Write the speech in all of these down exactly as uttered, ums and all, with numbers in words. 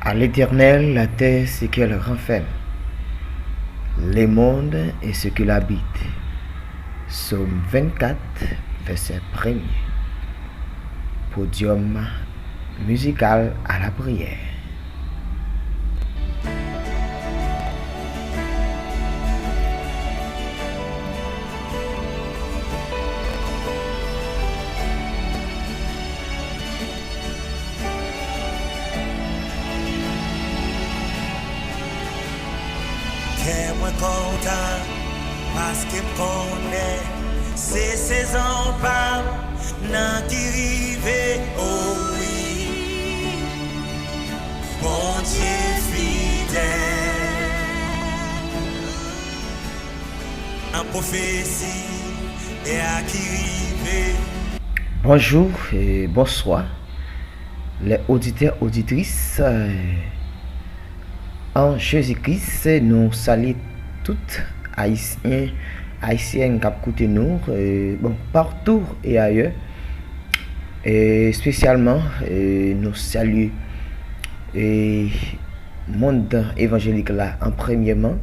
À l'Éternel la terre et ce qu'elle renferme, le monde et ce qu'il habite. Sòm vennkat, vèsè premye. Podyòm mizikal a la priyè. Kè mwen kontan, paske m konnen se sezon pa m nan ki rive, o wi. Bondye fidèl. An pwofesi, e a ki rive. Bonjou e bonswa, lè oditè, oditris, eh, an Jezi Kris, nou salye tout Ayisyen, Ayisyèn k ap koute nou, eh, bon, partou e ayè. E espesyalman, e nou salye, e mond evanjelik la an premyèman.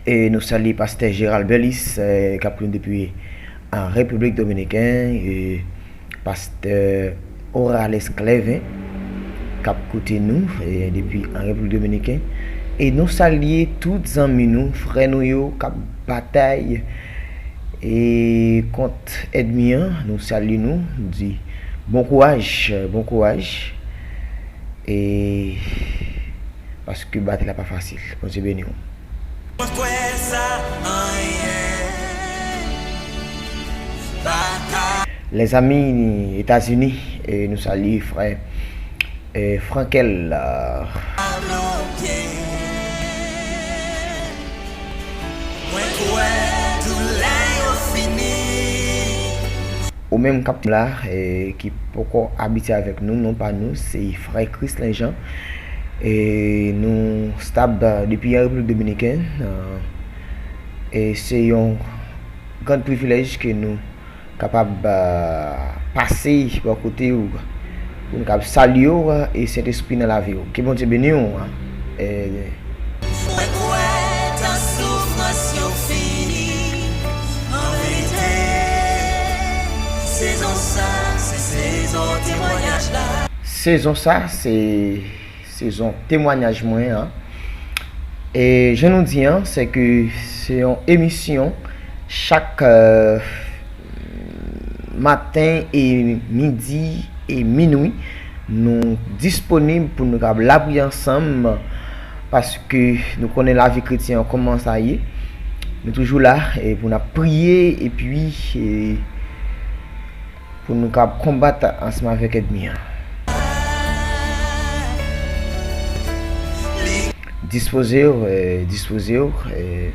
E nou salye pastè Gérald Berlis, e k ap koute nou depi an Repiblik Dominiken, e pastè Orales Clevin, k ap koute nou, e, depi an Repiblik Dominiken. E nou salye tout zanmi nou, frè nou yo k ap batay, e, kont ènmi an. Nou salye nou, nou di bon kouraj, bon kouraj. E paske batay la pa fasil. Bondye beni w. Mwen kwè sa, anyen pa ka. Lèzami, Etazini, e nou salye frè, e, Frankel, a. Bloke. Mwen kwè doulè yo fini. Ou menm k ap la, e, ki poko abitye avèk nou, non pa nou, se frè Chrislin Jean. E nou stab, e, depi an Repiblik Dominikèn. E, e se yon gran privilèj ke nou kapab, e, pase bò kote w pou nou kapab salye w, e Sentespri nan lavi w. Ke Bondye beni w, e. Mwen kwè tan soufrans yo fini. An verite, sezon sa, se sezon temwayaj la. Sezon sa, se sezon temwayaj mwen an. E jan nou di an, se ke se yon emisyon chak, e, maten e midi e minwi, nou disponib pou nou kab lapriyè ansanm, paske nou konnen lavi kretyen an kòman sa ye. Nou toujou la, e pou n ap priye, epi, e, pou nou kab konbat ansanm avèk ènmi an. Dispoze w, e, dispoze w, e,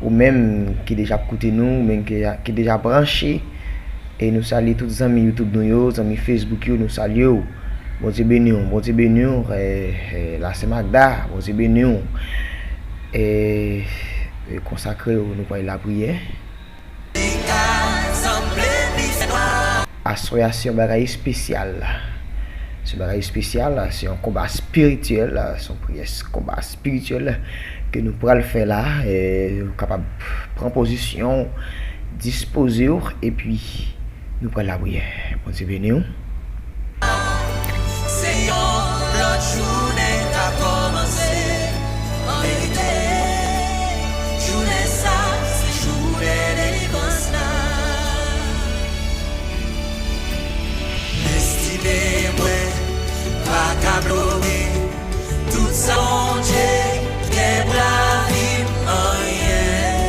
ou menm ki deja ap koute nou, ou menm ki, ki deja branche, e nou salye tout zanmi YouTube nou yo, zanmi Facebook yo, nou salye w. Bondye beni w, Bondye beni w, e, e, la Sen Magda, Bondye beni w. E, e konsakre w, nou pral lapriyè. Aswè a se yon bagay espesyal. Se yon bagay espesyal, se yon konba espirityèl, se yon priyè konba espirityèl ke nou pral fè la. E, ou kapab pran pozisyon, dispoze w, epi nou pral lapriyè. Bondye beni w. Se yon lòt jounen k ap kòmanse. An verite, jounen sa, se jounen delivrans la. Destine mwen pa ka bloke. Tout sa Bondye gen pou lavi m, anyen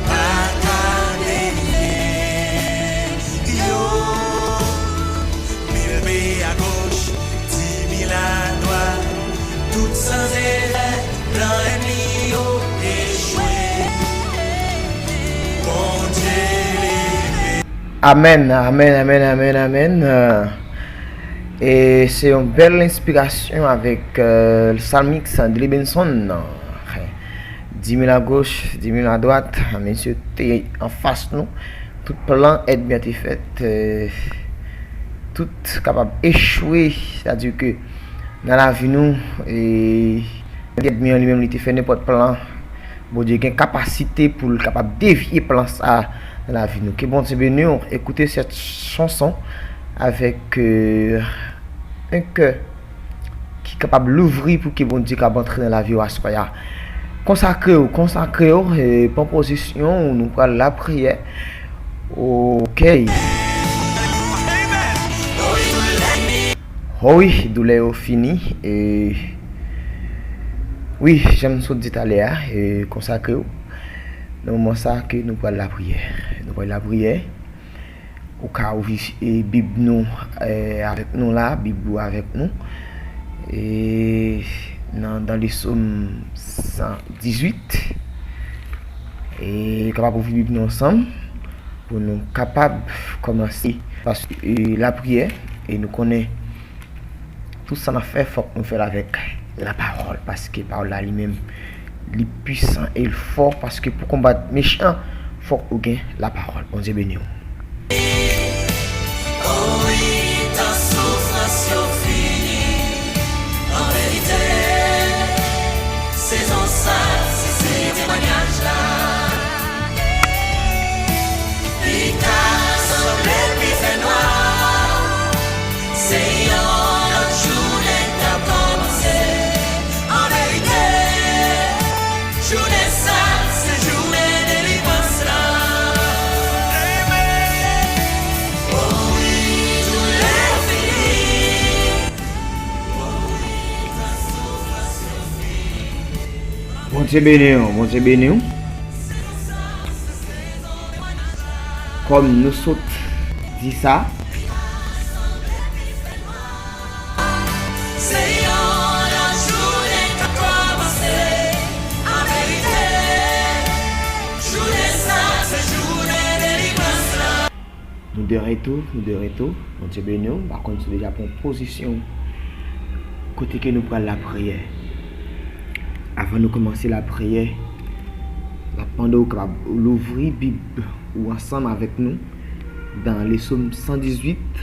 pa ka detwi yo. Mil peyi agoch, di mil adwat, tout san efè, plan ènmi yo echwe. Bondye leve. Amèn, amèn, amèn, amèn, amèn. E se yon bèl enspirasyon avèk, e, salmis André Benson. Di mil agoch, di mil adwat, mesye te anfas nou. Tout plan ènmi an te fèt, eh, tout kapab echwe. Sètadi ke nan lavi nou, eh, ènmi an li menm, li te fè nenpòt plan, Bondye gen kapasite pou l kapab devye plan sa a nan lavi nou. Ke Bondye beni w. Ekoute sèt chanson avèk, eh, un cœur ki kapab louvri pou ke Bondye kapab antre nan lavi w aswè a. Konsakre w, konsakre w, eh, pran pozisyon w, nou pral lapriyè. Ok. O wi, doulè yo fini. E wi, jan m sot di talè a, e konsakre w. Nan moman sa ke nou pral lapriyè. Nou pral lapriyè. Ou ka ouvri, e, Bib nou, e, avèk nou la, Bib ou avèk nou. E nan, dans le psaume san dizuit. E kapab ouvri Bib nou ansanm pou nou kapab kòmanse. Paske, e, lapriyè, e nou konnen tout sa n ap fè, fòk nou fè l avèk lapawòl, paske pawòl la li menm, li pwisan e l fò, paske pou konbat mechan, fòk ou gen lapawòl. Bondye beni w. O wi, tan soufrans yo fini. An verite, sezon sa, se, se temwayaj la. Pita, sanble pi fè nwa. Se yon lòt jounen k ap kòmanse. An verite, jounen sa, se jounen delivrans la. O wi, doulè fini. Bondye beni w, Bondye beni w. Kòm nou sot di sa, nou de retou, nou de retou. Bondye beni w. M pa konn si w deja pran pozisyon kote ke nou pral lapriyè. Avan nou kòmanse lapriyè, n ap mande w kapab louvri Bib ou ansanm avèk nou dans le psaume san dizuit,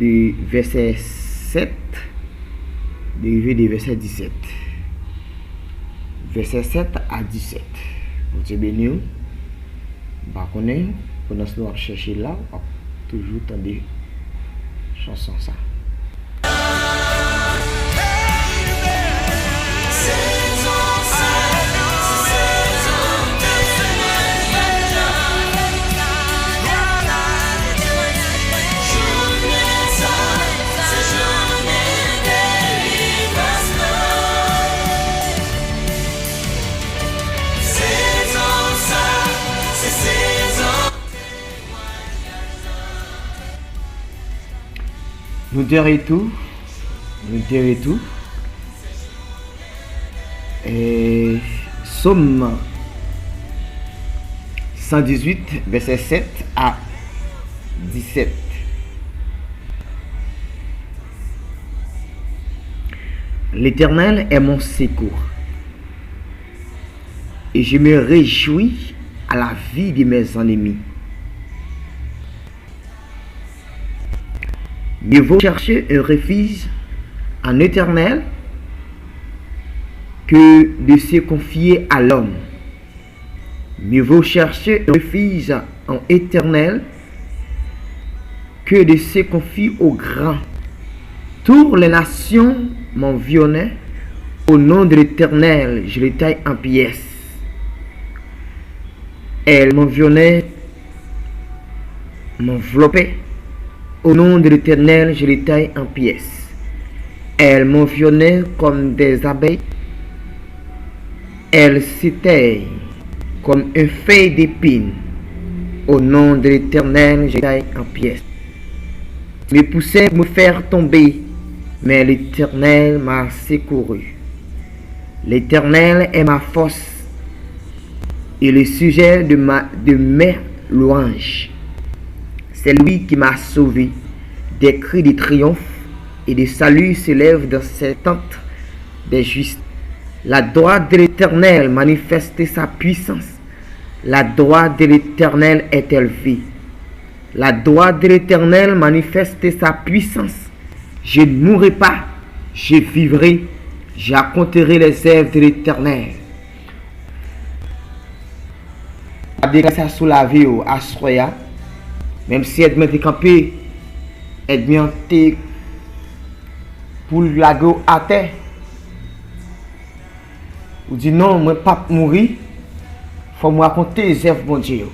de vèsè sèt, de rive de vèsè disèt. Vèsè sèt a disèt. Bondye beni w. M pa konnen, pandan nou ap chèche la, w ap toujou tande chanson sa. Nou de retou, nou de retou. E, Sòm san dizuit, vèsè sèt a disèt. L'Éternel est mon secours, et je me réjouis à la vie de mes ennemis. Mieux vaut chercher un refuge en Éternel que de se confier à l'homme. Mieux vaut chercher un refuge en Éternel que de se confier au grand. Toutes les nations m'environnent, au nom de l'Éternel, je les taille en pièces. Elles m'environnent, m'enveloppent. Au nom de l'Éternel, je les taille en pièces. Elles m'environnent comme des abeilles. Elles s'éteignent comme une feuille d'épine. Au nom de l'Éternel, je les taille en pièces. Ils me poussaient pour me faire tomber, mais l'Éternel m'a secouru. L'Éternel est ma force et le sujet de ma, de mes louanges. C'est lui qui m'a sauvé. Des cris de triomphe et de salut s'élèvent dans ces tentes des justes. La droite de l'Éternel manifeste sa puissance. La droite de l'Éternel est élevée. La droite de l'Éternel manifeste sa puissance. Je ne mourrai pas, je vivrai, je raconterai les œuvres de l'Éternel. Deklare sa sou lavi w aswè a. Menm si ènmi an te kanpe, ènmi an te pou l lage w atè. Ou di, "Non, mwen p ap mouri. Fò m rakonte zèv Bondye yo."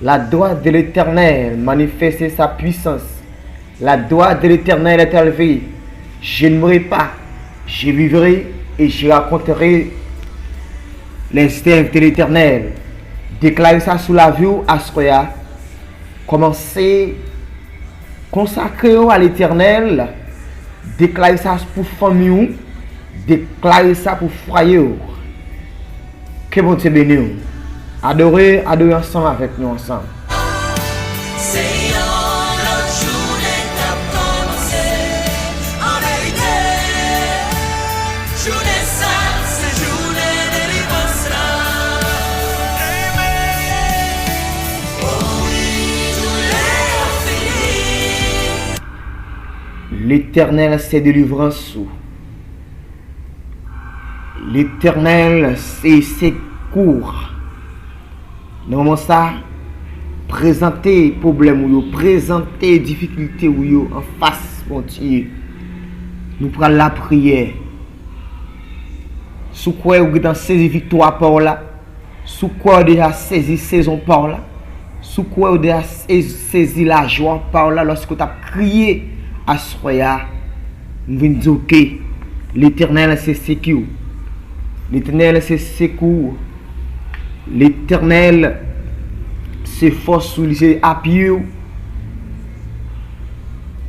La droite de l'Éternel manifeste sa puissance. La droite de l'Éternel est élevée. Je ne mourrai pas, je vivrai et je raconterai les œuvres de l'Éternel. Deklare sa sou lavi w aswè a. Kòmanse konsakre w a Letènèl. Deklare sa pou fanmi w. Deklare sa pou fwaye w. Ke Bondye beni w. Adore, adore ansanm avèk nou ansanm. Se yon lòt jounen k ap kòmanse. An verite, jounen sa, se jounen delivrans la. O wi, doulè yo fini. Letènèl se delivrans ou. Letènèl se sekou. Nan moman sa, prezante pwoblèm ou yo, prezante difikilte ou yo anfas Bondye. Nou pral lapriyè. Si w kwè ou gentan sezi viktwa pa w la, si w kwè ou deja sezi sezon pa w la, si w kwè ou deja se- sezi lajwa pa w la lòske w t ap kriye aswè a, m vin di w ke Letènèl se sekou. Letènèl se sekou. Letènèl se fòs ou, li se apui w.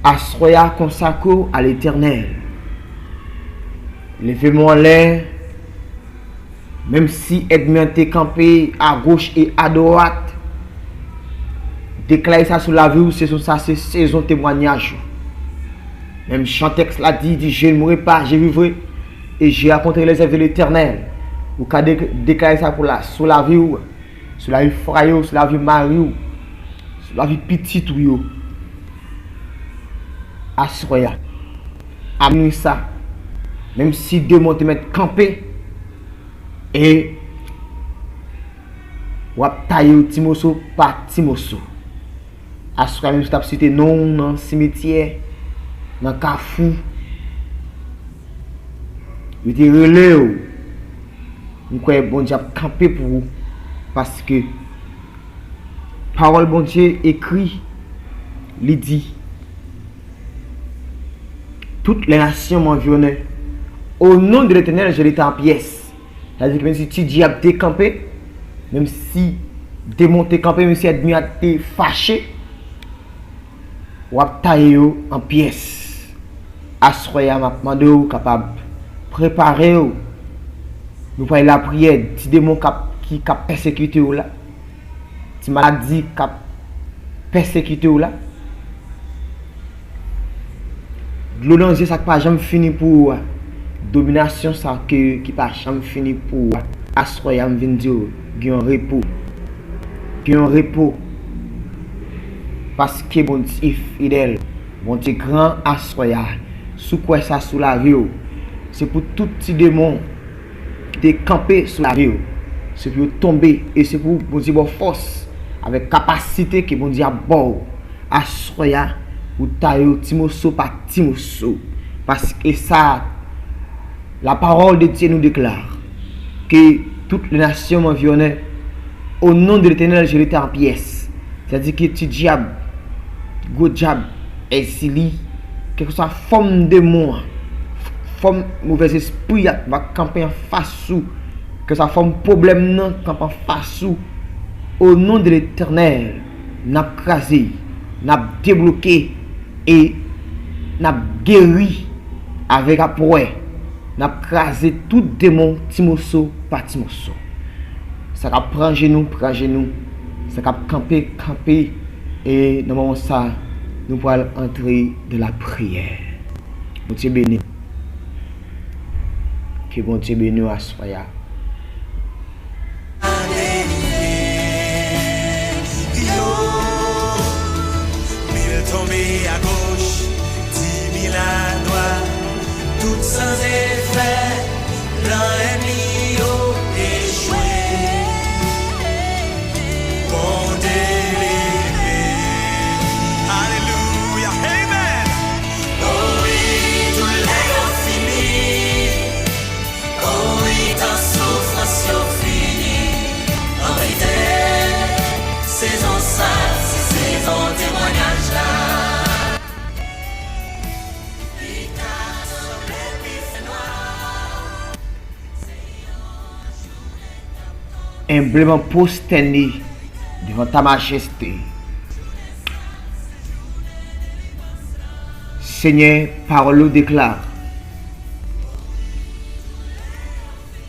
Aswè a, konsakre w a Letènèl. Leve men w anlè. Menm si ènmi an te kanpe agoch e adwat, deklare sa sou lavi w, sezon sa se sezon temwanyaj ou. Menm jan tèks la di, di, "Je ne mourrai pas, je vivrai, et je raconterai les œuvres de l'Éternel." Ou ka de- deklare sa pou la, sou lavi w, sou lavi fwaye w, sou lavi mari w, sou lavi pitit ou yo. Aswè a, amenn sa. Menm si demon te mèt kanpe, e w ap taye yo ti moso pa ti moso. Aswè a, menm si w t ap site non w nan simityè, nan kafou, yo te rele w, m kwè Bondye ap kanpe pou ou, paske pawòl Bondye ekri, li di, Toutes les nations m'environnent. Au nom de l'Éternel, je les tiens en pièces. Sa vle di ke menm si ti dyab te kanpe, menm si demon te kanpe, menm si ènmi a te fache, w ap taye yo an pyès. Aswè a, m ap mande w kapab prepare w. Nou pral lapriyè, ti demon k ap, ki, k ap pèsekite w la, ti maladi k ap pèsekite w la, dlo nan zye sa k pa janm fini pou ou a, dominasyon sa ke, ki pa janm fini pou ou a, aswè a m vin di w, gen yon repo. Gen yon repo. Paske Bondye fidèl, Bondye gran aswè a. Si w kwè sa sou lavi w, se pou tout ti demon ki te kanpe sou lavi w, se pou yo tonbe, e se pou Bondye ba w fòs avèk kapasite ke Bondye ap ba w aswè a, pou w taye yo ti moso pa ti moso. Paske sa, la parole de Dieu nous déclare que toutes les nations m'environnent. Au nom de l'Éternel, je les tiens en pièces. Sètadi ke ti dyab, gwo dyab, èzili, kèlkeswa fòm demon an, fòm movèzespri a k va kanpe anfas ou, kèlkeswa fòm pwoblèm nan k kanpe anfas ou, au nom de l'Éternel, n ap kraze, n ap debloke e n ap geri avèk apwè. N ap kraze tout demon ti moso pa ti moso. Sa k ap pran jenou, pran jenou. Sa k ap kanpe, kanpe. E nan moman sa, nou pral antre de la priyè. Bondye beni. Ke Bondye beni w aswè a. San efè, plan ènmi yo echwe. Bondye leve. Alelouya. Amen. O wi, doulè yo fini. O wi, tan soufrans yo fini. An verite, sezon sa, se sezon temwayaj la. Enbleman pwostène devan ta majeste. Senyè, pawòl ou deklare,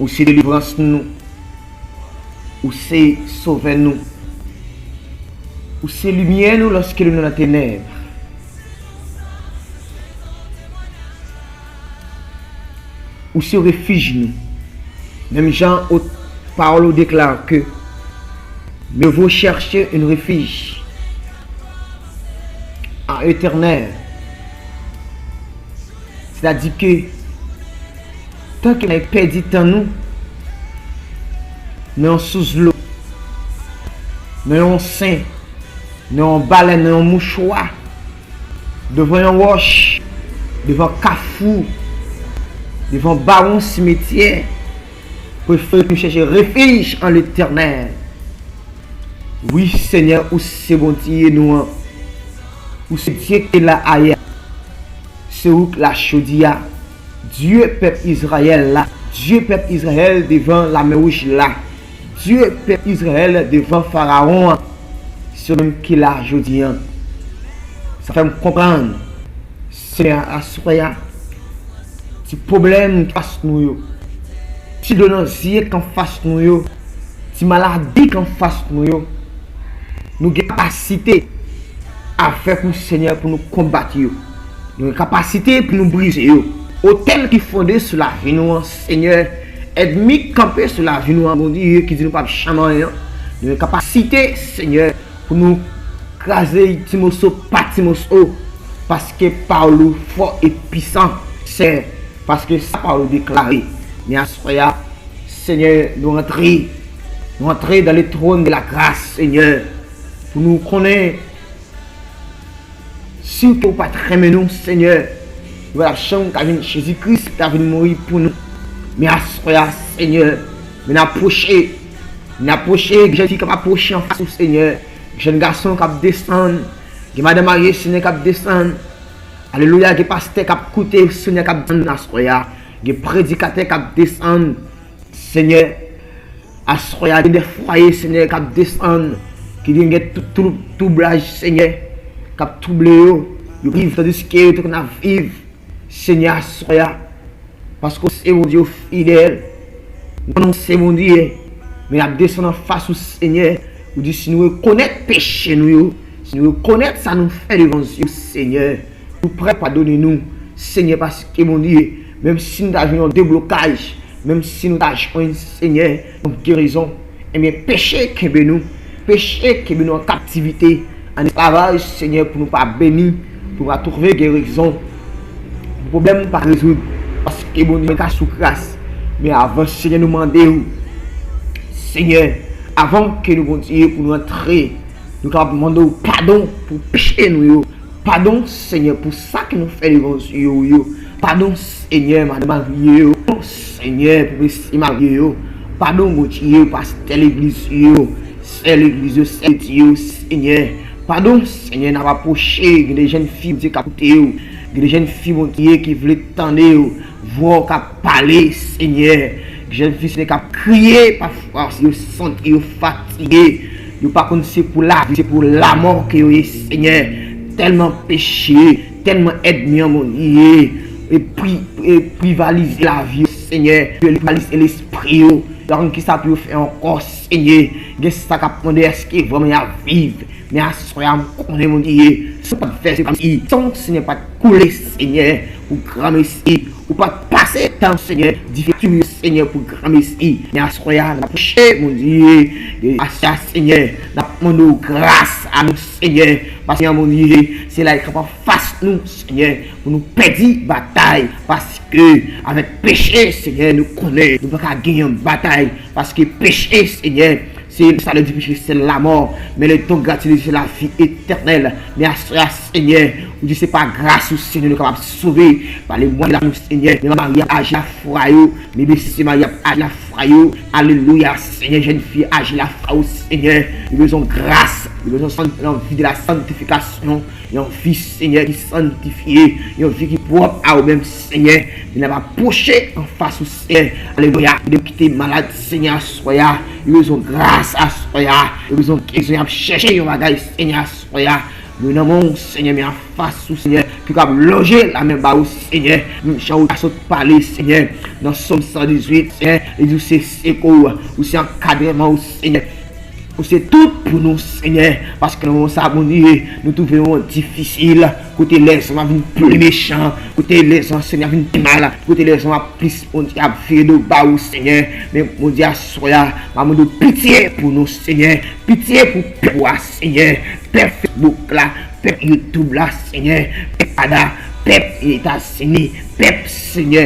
ou se delivrans nou, ou se sovè nou, ou se limyè nou lòske nou nan tenèb. Ou se refij nou. Menm jan ou, pawòl ou deklare ke mieux vaut chercher un refuge en Éternel. Sètadi ke tanke n ap pèdi tan nou nan yon sous dlo, nan yon sen, nan yon balèn, nan yon mouchwa, devan yon wòch, devan kafou, devan bawon simetyè, prefere nou chèche refij an Letènèl. Wi, Senyè, ou se Bondye nou an. Ou se Dye ki te la ayè. Se ou k la jodi a. Dye pèp Izrayèl la. Dye pèp Izrayèl devan lamè wouj la. Dye pèp Izrayèl devan Farawon an. Se ou menm ki la jodi a. Sa fè m konprann, Senyè, aswè a, ti pwoblèm k anfas nou yo, ti dlo nan zye k anfas nou yo, ti maladi k anfas nou yo, nou gen kapasite avèk ou, Senyè, pou nou konbat yo. Nou gen kapasite pou nou brize yo. Otèl ki fonde sou lavi nou an, Senyè, ènmi k kanpe sou lavi nou an, Bondye, ki di nou p ap janm anyen an, nou gen kapasite, Senyè, pou nou kraze ti moso pa ti moso, paske pawòl ou fò e pisan, Senyè, paske sa pawòl ou deklare. Men aswè a, Senyè, nou antre, nou antre dans le trône de la grâce, Senyè, pou nou konnen si ke ou pa t renmen nou, Senyè, nou pa t ap janm ka vin, Jezi Kris ta vin mouri pou nou. Men aswè a, Senyè, men n apwoche, n apwoche, gen jèn fi k ap apwoche anfas ou, Senyè, jèn gason k ap desann, gen madanm marye, Senyè, k ap desann. Alelouya, gen pastè k ap koute, Senyè, k ap desann aswè a, gen predikatè k ap desann. Senyè, aswè a, gen de fwaye, Senyè, k ap desann, ki gen, gen tout, tout twoublaj, Senyè, k ap twouble yo, yo viv tandiske yo te konn ap viv, Senyè, aswè a, paske w se Bondye, w fidèl, nou konnen w se Bondye, men n ap desann anfas ou, Senyè, ou di si nou rekonèt peche nou yo, si nou rekonèt sa nou fè devan zye w, Senyè, ou prè padone nou, Senyè, paske Bondye, menm si nou ta jwenn yon deblokaj, menm si nou ta jwenn, Senyè, yon gerizon, ebyen, peche kenbe nou, peche kenbe nou an kaptivite, an esklavaj, Senyè, pou nou pa beni, pou nou pa twouve gerizon, pou pwoblèm pa rezoud, paske Bondye ka sou gras, men avan, Senyè, nou mande w, Senyè, avan ke nou, Bondye, pou nou antre, nou kapab mande w padon pou peche nou yo, padon, Senyè, pou sa ke nou fè devan zye w yo. Padon, Senyè, madanm marye yo. Padon, Senyè, pou mesye marye yo. Padon, Bondye, pastè legliz yo, sè legliz yo, sè Bondye yo, Senyè. Padon, Senyè, n ap apwoche, gen de jèn fi, Bondye, k ap koute yo. Gen de jèn fi, Bondye, ki vle tande yo. Vwa w k ap pale, Senyè. Jèn fi, Senyè, k ap kriye, pafwa, si yo santi yo fatige, yo pa konn se pou lavi, se pou lamò ke yo ye, Senyè. Tèlman peche, tèlman ènmi an, Bondye, e pri-, e privalize lavi yo, Senyè. Yo privalize lespri yo. Yo pa konn kisa pou yo fè ankò, Senyè. Gen sa k ap mande, èske vrèman y ap viv? Men aswè a, m konnen, Bondye, san w pa t vèse granmesi, san w, Senyè, pa t koule, Senyè, pou granmesi, ou pa t pase tan, Senyè, dife tou yo, Senyè, pou granmesi. Men aswè a, n ap apwoche, Bondye, e aswè a, Senyè, n ap mande w gras a nou, Senyè, paske, Bondye, se la e k ap anfas nou, Senyè, pou nou pèdi batay, paske Ke avèk peche, Senyè, nou konnen nou pa ka genyen yon batay, paske peche, Senyè, se le salaire du péché, c'est la mort, mais le don gratuit de Dieu, c'est la vie éternelle. Men aswè a, Senyè, ou di se pa gras ou, Senyè, nou kapab sove, pa le mwayen de la nou, Senyè, men Mari ap aji lafwa yo, men mesye Mari ap aji lafwa yo, alelouya, Senyè, jèn fi aji lafwa yo, Senyè, yo bezwen gras, yo bezwen san-, yon vi de la santifikasyon, yon vi, Senyè, ki santifye, yon vi ki pwòp a ou menm, Senyè. Vin ap apwoche anfas ou, Senyè. Alelouya. Yo kite malad, Senyè, aswè a. Yo bezwen gras aswè a. Yo bezwen grizon, y ap chèche yon bagay, Senyè, aswè a. Yo nan men w, Senyè, men anfas ou, Senyè. Ki kab lonje lamen ba ou, Senyè. Menm jan ou ta sot pale, Senyè. Nan Sòm san dizuit, Senyè. Li di ou se sekou, ou se ankadreman ou, Senyè. Ou se tout pou nou, Senyè, paske nan moman sa, Bondye, nou twouve yon difisil, kote lèzòm ap vin pli mechan, kote lèzòm, Senyè, ap vin pi mal, kote lèzòm ap plis, Bondye, ap vire do ba ou, Senyè. Men, Bondye, aswè a, m ap mande w pitye pou nou, Senyè, pitye pou pèp ou a, Senyè, pèp Facebook la, pèp YouTube la, Senyè, pèp Kanada, pèp Etazini, pèp, Senyè,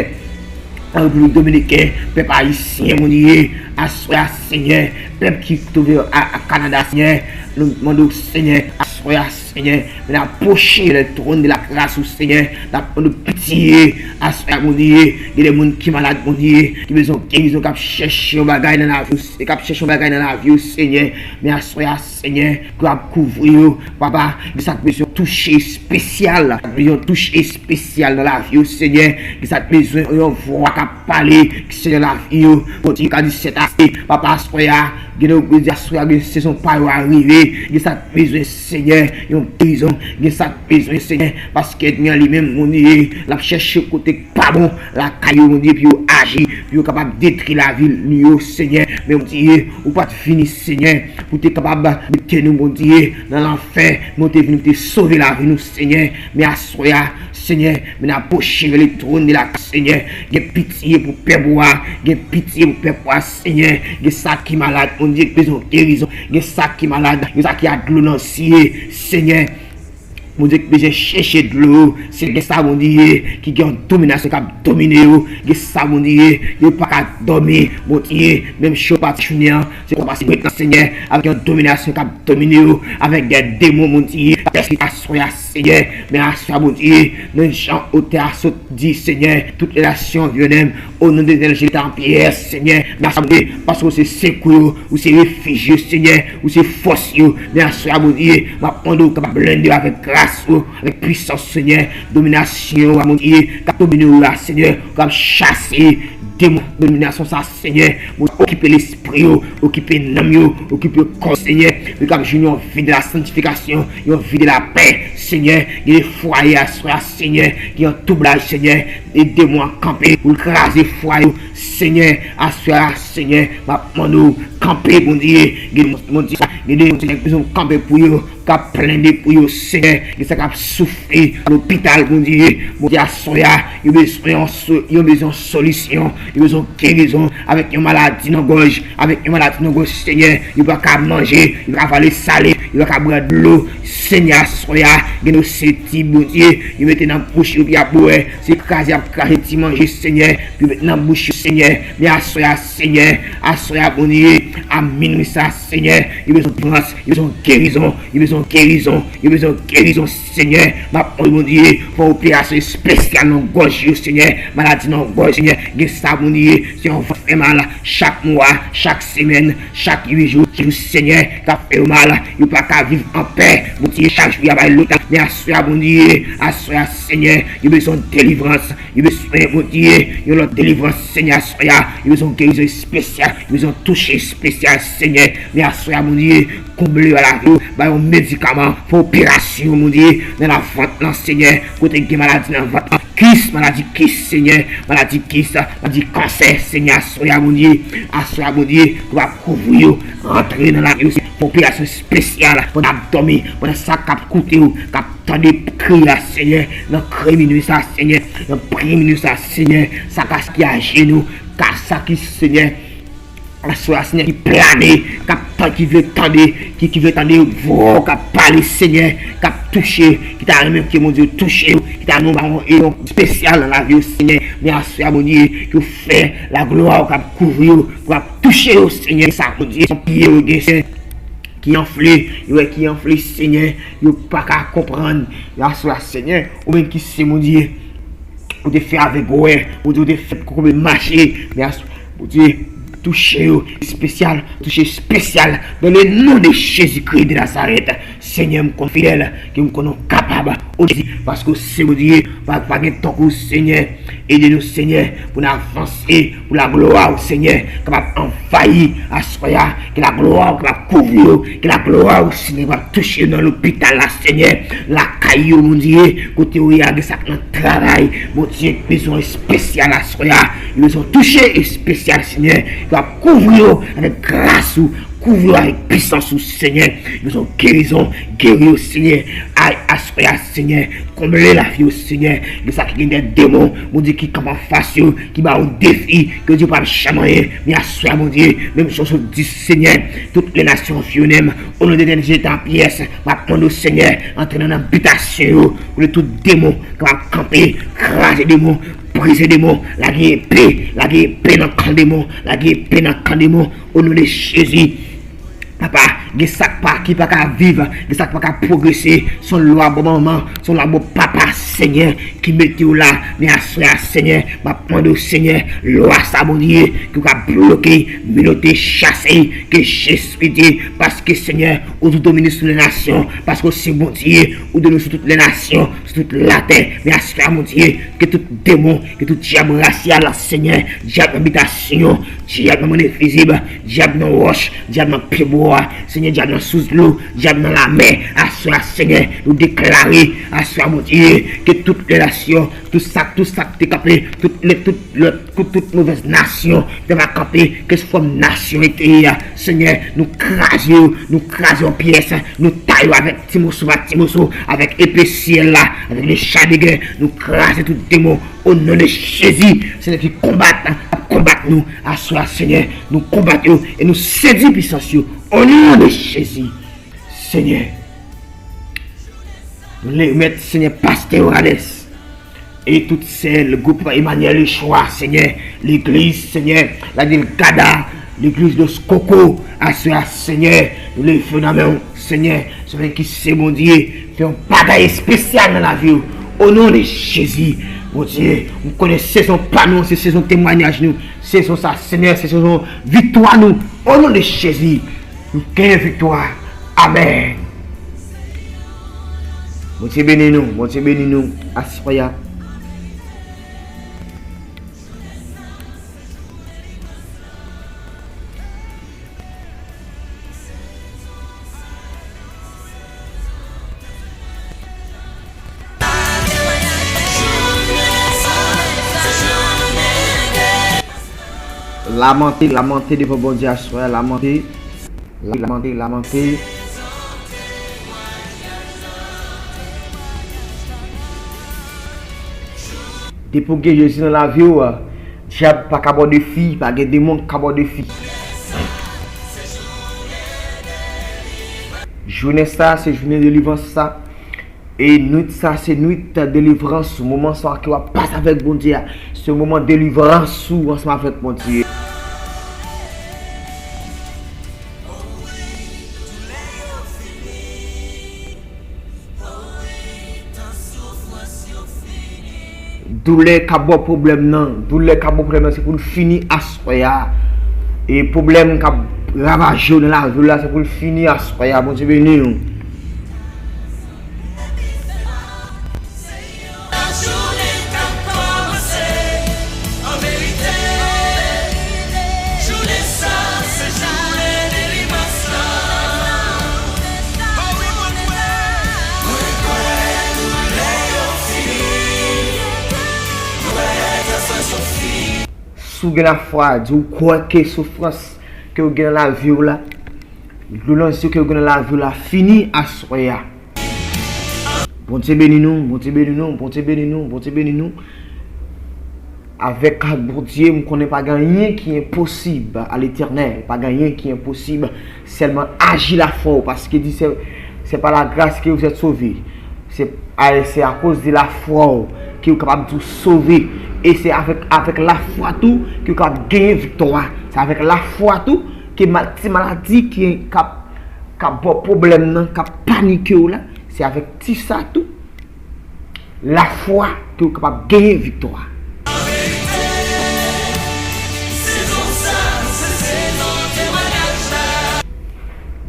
an Repiblik Dominiken, pèp ayisyen, Bondye, aswè a, Senyè, pèp ki twouve a, a Kanada, Senyè, nou mande w, Senyè, aswè a, Senyè, men apwoche le trône de la grâce ou, Senyè, n ap mande w pitye, aswè a, Bondye, gen de moun ki malad, Bondye, ki bezwen gerizon, k ap chèche yon bagay nan lavi w, k ap chèche yon bagay nan lavi w, Senyè, men aswè a, Senyè, ke w ap kouvri yo, papa, gen sa k bezwen touche espesyal, gen yon touche espesyal nan lavi yo, Senyè, gen sa k bezwen yon vwa k ap pale, Senyè, lavi yo, Bondye, ka di c'est assez, papa, aswè a, gen de yo di aswè a, gen sezon pa yo a rive, gen sa k bezwen, Senyè, yon prizon, gen sa k bezwen, Senyè, paske ènmi an li menm, Bondye, l ap chèche kote k pa bon, lakay yo, Bondye, pou yo aji, pou yo kapab detwi lavi yo, Senyè, men Bondye, ou pa t vini, Senyè, pou te kapab mete nou, Bondye, nan lanfè, men ou te vin pou te sove lavi nou, Senyè. Men aswè a, Senyè, men n apwoche vè le trône de la grâce, Senyè. Gen pitye pou pèp ou a, gen pitye pou pèp ou a, Senyè. Gen sa ki malad, Bondye, ki bezwen gerizon. Gen sa ki malad, gen sa ki a dlo nan zye, Senyè. Bondye ki bezwen chèche dlo, se gen sa, Bondye, ki gen yon dominasyon k ap domine yo, gen sa, Bondye, yo pa ka dòmi, Bondye, menm si yo pa t jounen an, se konsa se ret nan Senyè, avèk yon dominasyon k ap domine yo, avèk de demon, Bondye, k ap pèsekite aswè a, Senyè, men aswè a, Bondye, menm jan otè a sot di, Senyè, tout lè la si anviwonnen m, o non de l'Etènèl, je lève ta pierre, Senyè, men aswè a, Bondye, paske w se sekou yo, ou se refij yo, Senyè, ou se fòs yo, men aswè a, Bondye, m ap mande w kapab blende yo avèk gras ou, avèk pwisans, Senyè, dominasyon ou a, Bondye, k ap domine yo la, Senyè, k ap chase demon dominasyon sa, Senyè, Bondye, okipe lespri yo, okipe nanm yo, okipe kò, Senyè, yo k ap jwenn yon vi de la santifikasyon, yon vi de lapè, Senyè, gen de fwaye aswè a, Senyè, ki an toublaj, Senyè, e demon an kanpe pou l kraze fwaye yo, Senyè, aswè a, Senyè, m ap mande w kanpe, Bondye, gen de moun, Bondye, gen de moun, Senyè, ki bezwen w kanpe pou yo, k ap plede pou yo, Senyè, gen sa k ap soufri lopital, Bondye, Bondye, aswè a, yo bezwen yon so-, yo bezwen yon solisyon, yo bezwen gerizon avèk yon maladi nan gòj, avèk yon maladi nan gòj, Senyè, yo pa ka manje, yo pa ka vale sale, yo pa ka bwè dlo, Senyè, aswè a, gen de yo se ti, Bondye, yo mete nan bouch yo pou y ap bwè, se kraze y ap kraze ti manje, Senyè, pou yo mete nan bouch yo, Senyè, men aswè a, Senyè, aswè a, Bondye, a minwi sa, Senyè, yo bezwen delivrans, yo bezwen gerizon, yo bezwen gerizon, yo bezwen gerizon, Senyè, m ap mande Bondye, fè operasyon espesyal nan gòj yo, Senyè, maladi nan gòj, Senyè, gen sa, Bondye, se yon vant fè mal, chak mwa, chak semèn, chak uit jou, jou, Senyè, k ap fè yo mal, yo pa ka viv anpè, Bondye, chak jou y ap al lopital, men aswè a, Bondye, aswè a, Senyè, yo bezwen delivrans, yo bezwen, Bondye, yon lòt delivrans, Senyè, aswè a, yo bezwen gerizon espesyal, yo bezwen touche espesyal, Senyè, men aswè a, Bondye, konble yo lavi yo, ba yo medikaman, fè operasyon, Bondye, nan lavant lan, Senyè, kote gen maladi nan vant lan, kis, maladi kis, Senyè, maladi kis, maladi kansè, Senyè, aswè a, Bondye, aswè a, Bondye, pou ap kouvri yo, rantre nan lavi yo, Senyè, fè operasyon espesyal, pandan y ap dòmi, pandan sa k ap koute yo, k ap tande kri a, Senyè, nan kri minwi sa, Senyè, nan kri minwi sa, Senyè, sa k ap ki ajenou, ka sa ki, Senyè, aswè a, Senyè, ki plane, k ap tan-, ki vle tande, ki, ki vle tande vwa w k ap pale, Senyè, k ap touche, ki ta renmen ke Bondye touche yo, ki ta renmen ba yon, yon espesyal nan lavi yo, Senyè, Men aswè a, Bondye, ke w fè laglwa w k ap kouvri yo, pou ap touche yo, Senyè, sa, Bondye, son pye yo gen, Senyè, ki anfle, yo wè ki anfle, Senyè, yo pa ka konprann, men aswè a, Senyè, ou menm ki se Bondye, ou te fè avèg wè, Bondye, ou te fè kokobe mache, men aswè, Bondye, touche yo, espesyal, touche espesyal, dans le nom de Jésus-Christ de Nazareth. Senyè, m konn fidèl, ke m konnen w kapab. O Jezi, paske w se Bondye, pa, pa gen tankou w, Senyè. Ede nou, Senyè, pou n avanse, pou laglwa w, Senyè, kapab anvayi aswè a, ke laglwa w kapab kouvri yo, ke laglwa w, Senyè, kapab touche yo nan lopital la, Senyè, lakay yo, Bondye, kote yo ye a, gen sa k nan travay, Bondye, bezwen espesyal aswè a, yo bezwen touche espesyal, Senyè, yo ap kouvri yo avèk gras ou, kouvri yo avèk pisans ou, Senyè. Yo bezwen gerizon, geri yo, Senyè. Ay, aswè a, Senyè, konble lavi yo, Senyè. Gen sa ki gen de demon, Bondye, ki kanpe anfas yo, ki ba yo defi, ke yo di yo p ap janm anyen. Men aswè a, Bondye, menm jan w sot di, Senyè, tout lè nasyon anviwonnen m, o non de Dènye Jeta pyès, m ap mande w, Senyè, antre nan, nan bitasyon yo, kote tout demon kapab kanpe, kraze demon, brize demon, lage epe, lage epe nan kan demon, lage epe nan kan demon, o non de Jezi. Papa, gen sa k pa, ki pa ka viv, gen sa k pa ka pwogrese, se yon lwa bò manman, se yon lwa bò papa, Senyè, ki mete w la, men aswè a, Senyè, m ap mande w, Senyè, lwa sa, Bondye, ke w ka bloke, menote, chase, ke Jezi di, paske, Senyè, ou tou domine sou lè nasyon, paske w se Bondye, ou domine sou tout lè nasyon, sou tout latè, men aswè a, Bondye, ke tout demon, ke tout dyab rasyal, Senyè, dyab nan bitasyon, dyab nan mond envizib, dyab nan wòch, dyab nan pyebwa, Senyè, dyab nan sous dlo, dyab nan lamè, aswè a, Senyè, nou deklare, aswè a, Bondye, ke tout relasyon, tout sa, tout sa k te kanpe, tout lè, tout lòt, tout, tout movèz nasyon, te va kanpe, ke fòm nasyon ete a, Senyè, nou kraze yo, nou kraze yo an pyès, nou taye yo avèk ti moso pa ti moso, avèk epe syèl la, avèk le cha de gè, nou kraze tout demon, o non de Jezi, Senyè ki konbat, ap konbat nou, aswè a, Senyè, nou konbat yo, e nou sezi pisans yo, o non de Jezi, Senyè. Nou remèt, Senyè, pastè Orales, e tout sè, le gwoup Emmanuel Echwa, Senyè, legliz, Senyè, Ladil Gada, legliz Los Coco, aswè a, Senyè, nou leve nan men w, Senyè, se menm ki se Bondye, fè yon bagay espesyal nan lavi w. O non de Jezi, Bondye, m konnen sezon pa nou, se sezon temwayaj nou, sezon sa, Senyè, se sezon viktwa nou. O non de Jezi, nou genyen viktwa. Amèn. Bondye beni nou, Bondye beni nou, aswè a. Lamante, lamante devan Bondye aswè a, lamante, lamante, lamante. Depi w gen Jezi nan lavi w, dyab pa ka ba w defi, pa gen demon k ka ba w defi. Jounen sa, se jounen delivrans sa. E nwit sa, se nwit delivrans ou. Moman sa ke w ap pase avèk Bondye a, se moman delivrans ou ansanm avèk Bondye. Doulè k ap ba w pwoblèm nan, doulè k ap ba w pwoblèm nan, se pou l fini aswè a. E pwoblèm k ap ravaje w nan lavi w la, se pou l fini aswè a. Bondye beni w. Si w gen lafwa, di w kwè ke soufrans ke w gen nan lavi w la, doulè ke w gen nan lavi w la fini aswè a. Bondye beni nou, Bondye beni nou, Bondye beni nou, Bondye beni nou. Avèk Bondye, m konnen pa gen anyen ki enposib a Letènèl, pa gen anyen ki enposib. Sèlman aji lafwa w, paske di se, c'est par la grâce que vous êtes sauvés. Se, a, se akoz de lafwa w ke w kapab tou sove. E se avèk, avèk lafwa tou ke w ka genyen viktwa. Se avèk lafwa tou ke ma-, ti maladi ki k ap, k ap ba w pwoblèm nan, k ap panike w la, se avèk ti sa tou, lafwa ke w kapab genyen viktwa.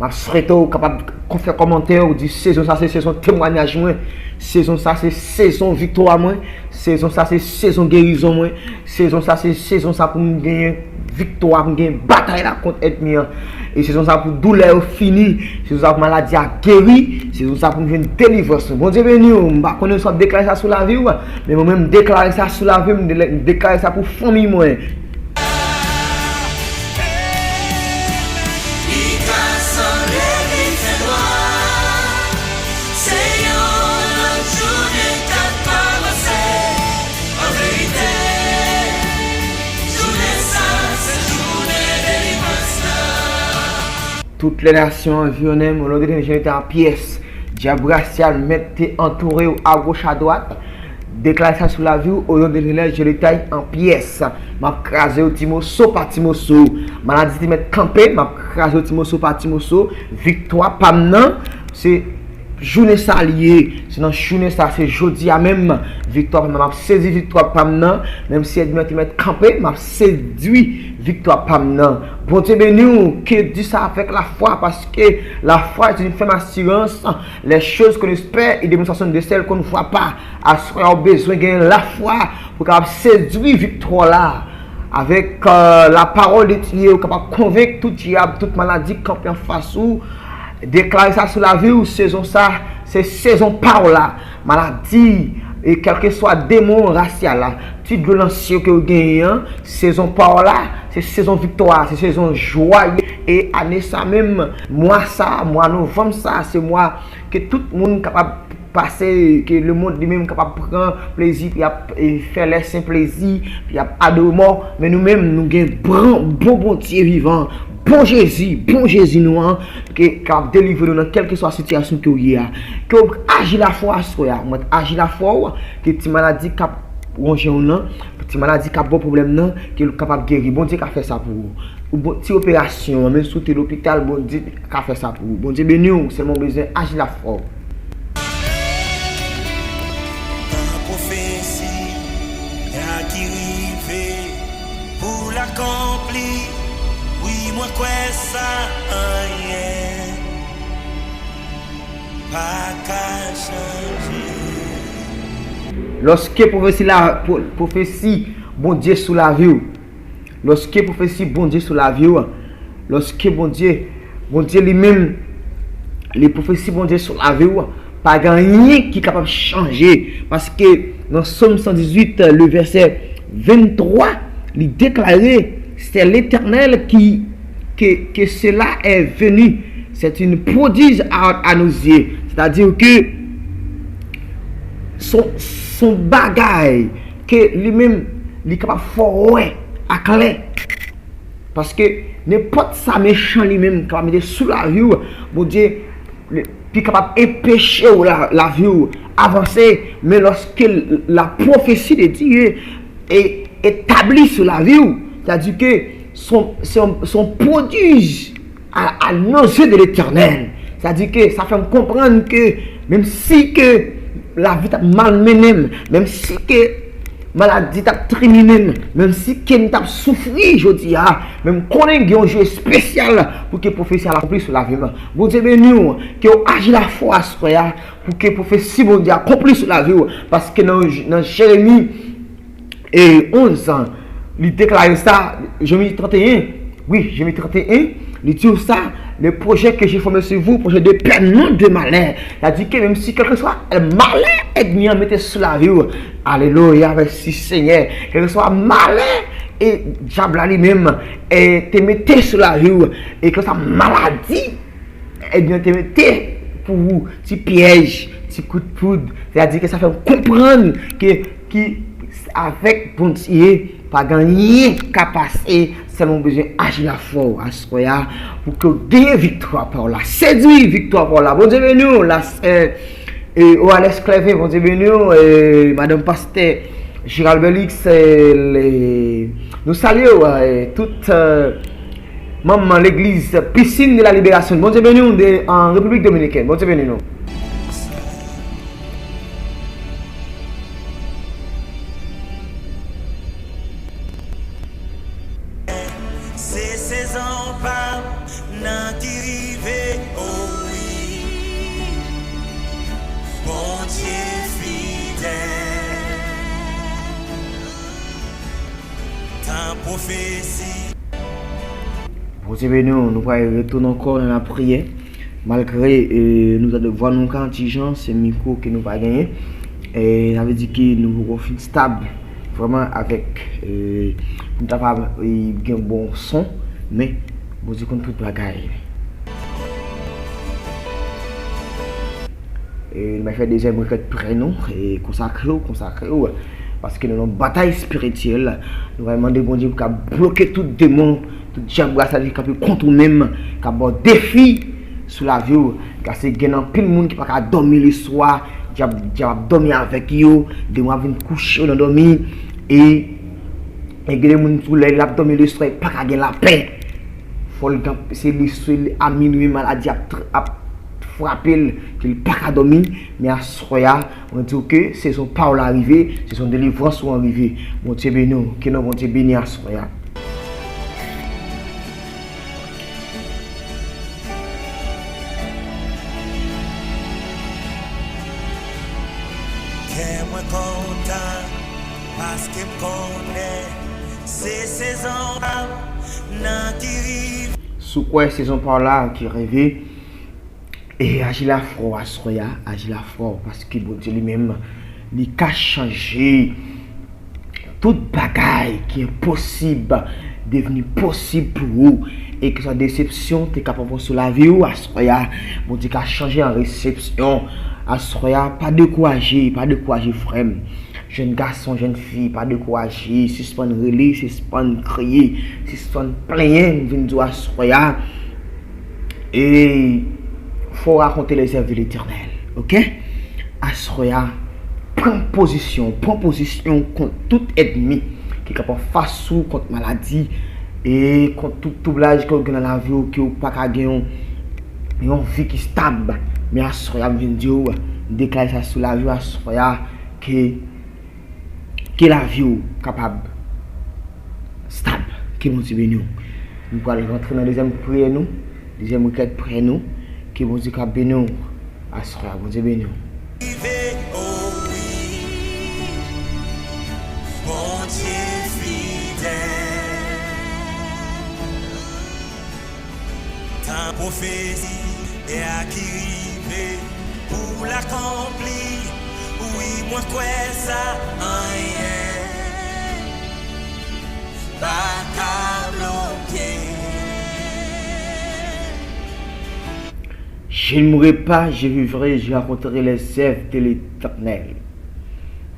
M ap swete w kapab fè kòmantè, w di, sezon sa se sezon temwayaj mwen, sezon sa se sezon viktwa mwen, sezon sa se sezon gerizon mwen, sezon sa se sezon sa pou m genyen viktwa, pou m genyen batay la kont ènmi an. E sezon sa pou doulè yo fini, sezon sa pou maladi a geri, sezon sa pou m jwenn delivrans. Bondye beni w, m pa konnen si w ap deklare sa sou lavi w, men mwen menm m deklare sa sou lavi m, m de-, m deklare sa pou fanmi mwen. Li ka sanble li fè nwa. Se yon lòt jounen k ap kòmanse. An verite, jounen sa, se jounen delivrans la. Toutes les nations environnen m, au nom de l'Éternel, je les éteins en pièces. Dyab rasyal, mèt te antoure w agoch adwat. Deklare sa sou lavi w, au nom de l'Éternel, je les éteins en pièces. M ap kraze yo ti moso pa ti moso. Maladi te mèt kanpe, m ap kraze yo ti moso pa ti moso. Viktwa pa m nan, se jounen sa li ye. Se nan jounen sa, se jodi a menm. Viktwa pa m nan, m ap sezi viktwa pa m nan. Menm si ènmi an te mèt kanpe, m ap sedui viktwa pa m nan. Bondye beni w, ke di sa avèk lafwa, paske la foi est une ferme assurance, les choses qu'on espère et démonstration de celles qu'on ne voit pas. Aswè a w bezwen gen lafwa pou w kapab sedui viktwa w la. Avèk, euh, la parole de Dieu, ou kapab konvenk tout dyab, tout maladi k kanpe anfas ou. Deklare sa sou lavi w, sezon sa, se sezon pa w la. Maladi, e kèlkeswa demon rasyal la, ti dlo nan sye ke w genyen an, sezon pa w la, se sezon viktwa, se sezon jwa. E ane sa menm, mwa sa, mwa novanm sa, se mwa ke tout moun kapab pase, ke lemonn li menm kapab pran plezi, pou y ap, e, fè lèsen plezi, pou y ap adore mò. Men nou menm, nou gen bon, bon Bondye vivan, bon Jezi, bon Jezi nou an, ke, k ap delivre nou nan kèlkeswa sitiyasyon ke w ye a. Ke w aji lafwa aswè a, mwen aji lafwa w, ke ti maladi k ap wonje w nan, ti maladi k ap ba w pwoblèm nan, ke l kapab geri. Bondye ka fè sa pou ou. Ou bon, ti operasyon an, menm si w te lopital, Bondye ka fè sa pou ou. Bondye beni w, sèlman w bezwen aji lafwa w. Tan pwofesi a ki rive pou l akonpli. Wi, mwen kwè sa, anyen pa ka chanje. Lòske pwofesi la, pwo-, pwofesi Bondye sou lavi w, lòske pwofesi Bondye sou lavi w, lòske Bondye, Bondye li menm, li pwofesi Bondye sou lavi w, pa gen anyen ki kapab chanje. Paske nan Sòm san dizuit, le vèsè venntwa, li deklare, c'est l'Éternel qui, que, que cela est venu. C'est une prodige à, à nos yeux. Sètadi ke son, son bagay ke li menm, li kapab fè w wè aklè. Paske nenpòt sa mechan li menm kapab mete sou lavi w, Bondye, li, li kapab enpeche w la, lavi w avanse, men lòske la prophétie de Dieu e etabli sou lavi w, sètadi ke son, son, son pwodij à, à nos yeux de l'Éternel. Sètadi ke sa fè m konprann ke menm si ke lavi t ap malmennen m, menm si ke maladi t ap triminen m, menm si ke m t ap soufri jodi a, men m konnen gen yon jou espesyal pou ke pwofesi a akonpli sou lavi m. Bondye beni w, ke w aji lafwa aswè a, pou ke pwofesi Bondye akonpli sou lavi w, paske nan, nan Jeremi e onz, li deklare sa, Jeremi trannteyen, wi, Jeremi trannteyen, li di w sa, les projets que j'ai formés sur vous, projets de paix, non de malheur. Sètadi ke menm si kèlkeswa malè ènmi an mete sou lavi w, alelouya, mèsi Senyè, kèlkeswa malè e dyab la li menm, e te mete sou lavi w, e kèlkeswa maladi, ebyen, te mete pou ou ti pyèj, ti kout poud. Sètadi ke sa fè m konprann ke, ki avèk Bondye, pa gen anyen ka pase, sèlman w bezwen aji lafwa w aswè a, pou ke w genyen viktwa pa w la. Sedui viktwa pa w la. Bondye beni w, la sè, e, Orales Clevin, Bondye beni w, e, madanm pastè, Gérald Belix, eh, le- nou salye w, eh, tout, eh, manm legliz Piscine de la Libération. Bondye beni w de, an Repiblik Dominikèn. Bondye beni nou. Se sezon pa m nan ki rive, o wi. Bondye fidèl. Tan pwofesi. Bondye beni w, nou pral retounen ankò nan lapriyè. Malgre, eh, nou tande vwa nou ka yon ti jan, se mikwo ke nou pa genyen. Eh, sa vle di ke nou poko fin stab vrèman avèk, eh, pou nou ta kapab, eh, gen bon son, men Bondye konn tout bagay. E nou va fè dezyèm rekèt priyè nou, e konsakre w, konsakre w, paske nou nan yon batay espirityèl. Nou va mande Bondye pou ka bloke tout demon, tout dyab rasyal ki kanpe kont ou menm, k ap ba w defi sou lavi w. Paske gen anpil moun ki pa ka dòmi leswa, dyab, dyab ap dòmi avèk yo, demon ap vin kouche yo nan dòmi, e, e gen de moun tou lè l ap dòmi leswa, li pa ka gen lapè. Fò l gen, se li, se li, a minwi maladi ap tr-, ap frape l, ke l pa ka dòmi, men aswè a, mwen di w ke sezon pa w la rive, sezon delivrans ou an rive. Bondye beni w, ke non Bondye beni aswè a. Kè mwen kontan, paske m konnen se sezon pa m nan ki rive. Si w kwè sezon pa w la ki rive, e aji lafwa w aswè a, aji lafwa w, paske Bondye li menm, li ka chanje tout bagay ki enposib devni posib pou ou, e ke sa desepsyon te ka pran sou lavi w, aswè a, Bondye ka chanje an resepsyon. Aswè a, pa dekouraje, pa dekouraje, frè m. Jèn gason, jèn fi, pa dekouraje, sispann rele, sispann kriye, sispann plenyen, m vin di w aswè a. E fò w rakonte les œuvres de l'Éternel, oke? Aswè a, pran pozisyon, pran pozisyon kont tout ènmi ki ka pran fas ou, kont maladi, e kont tout twoublaj ke w gen nan lavi w, ke w pa ka gen yon, yon vi ki stab. Men aswè a, m vin di w, m deklare sa sou lavi w aswè a, ke, ke lavi w kapab stab. Ke Bondye beni w. Nou pral rantre nan dezyèm priyè nou, dezyèm rekèt priyè nou. Ke Bondye ka beni w aswè a. Bondye beni w. Rive, o wi, Bondye fidèl. Tan pwofesi a ki rive pou l akonpli. Wi, mwen kwè sa, anyen pa ka bloke. Je ne mourrai pas, je vivrai, je raconterai les œuvres de l'Éternel.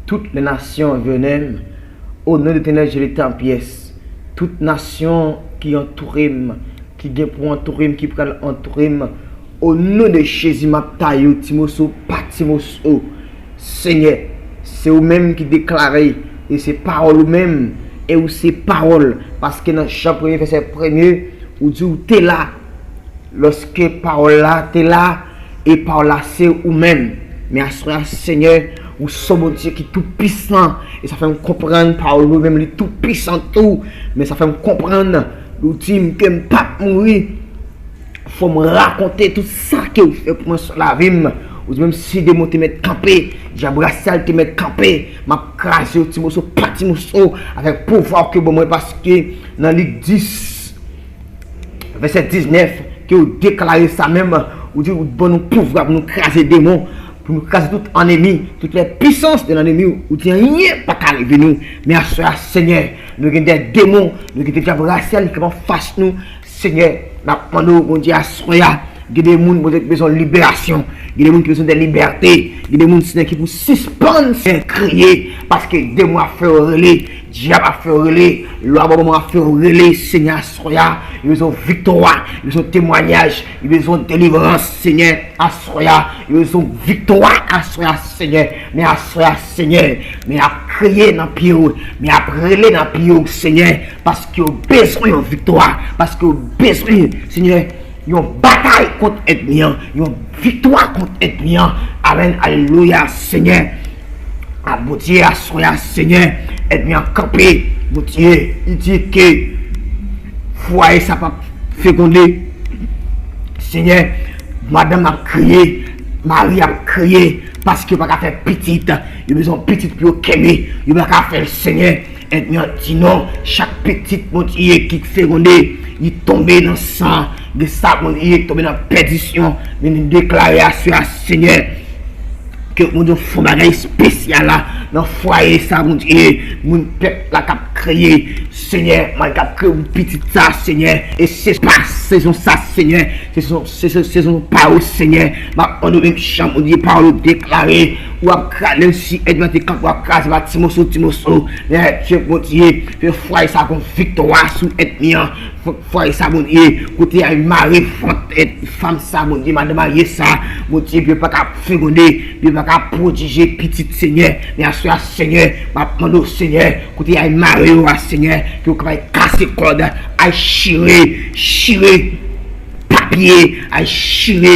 Toutes les nations viennent au nom de l'Éternel, je les tiens en pièces. Tout nasyon ki antoure m, ki gen pou antoure m, ki pral antoure m, o non de Jezi, m ap taye yo ti moso pa ti moso. Senyè, se ou menm ki deklare, e se pawòl ou menm, e ou se pawòl, paske nan Jan premye vèsè premye, ou di ou te la, lòske pawòl la te la, e pawòl la se ou menm. Men aswè a, Senyè, ou se yon Bondye ki toupisan, e sa fè m konprann pawòl ou menm li toupisan tou, men sa fè m konprann, ou di m ke m p ap mouri. Fò m rakonte tout sa ke ou fè pou mwen sou lavi m. Ou di menm si demon te mèt kanpe, dyab rasyal te mèt kanpe, m ap kraze yo ti moso pa ti moso avèk pouvwa ke w ban mwen, paske nan Lik dis, vèsè diznèf, ke ou deklare sa menm, ou di ou ban nou pouvwa pou nou kraze demon, pou nou kraze tout anemi, toutes les puissances de l'ennemi, ou di anyen pa ka rive nou. Men aswè a, Senyè, nou gen de demon, nou gen de dyab rasyal ki ap anfas nou, Senyè, n ap mande w, Bondye, aswè a, Gen de moun, Bondye, ki bezwen liberasyon. Gen de moun ki bezwen de libète. Gen de moun, Senyè, ki pou sispann, Senyè, kriye. Paske demon ap fè yo rele, dyab ap fè yo rele, lwa bòbòman ap fè yo rele, Senyè, aswè a. Yo bezwen viktwa, yo bezwen temwayaj, yo bezwen delivrans, Senyè, aswè a. Yo bezwen viktwa, aswè a, Senyè. Men aswè a, Senyè, men ap kriye nan pye w, men ap rele nan pye w, Senyè, paske yo bezwen yon viktwa, paske yo bezwen, Senyè, yon batay kont ènmi an, yon viktwa kont ènmi an. Amèn, alelouya, Senyè. A Bondye, aswè a, Senyè, ènmi an kanpe, Bondye, li di ke fwaye sa p ap fegonde. Senyè, madanm ap kriye, mari ap kriye, paske yo pa ka fè pitit, yo bezwen pitit pou yo kenbe, yo pa ka fè l, Senyè. Ènmi an di non, chak pitit, Bondye, ki fegonde, li tonbe nan san, gen sa, Bondye, tonbe nan pèdisyon, men nou deklare aswè a, Senyè, ke Bondye fè yon bagay espesyal la, nan fwaye sa, Bondye, moun pèp la k ap kriye, Senyè, mwen k ap kriye pou pitit sa, Senyè, e se pa sezon sa, Senyè, se sezon, se, se, sezon pa yo, Senyè, m ap mande w menm jan, Bondye, pawòl ou deklare, ou ap kraze, menm si ènmi an te kanpe, w ap kraze pa ti moso, ti moso, men Bondye, fè fwaye sa gon viktwa sou ènmi an, fwaye sa, Bondye, kote y al mare vant fam sa, Bondye, madan marye sa, Bondye, Bondye pa ka fegonde, Bondye pa ka pwodije pitit, Senyè, men aswè a, Senyè, m ap mande w, Senyè, kote y al mare yo a, Senyè, ke yo kapab kase kòd, al chire, chire papye, al chire,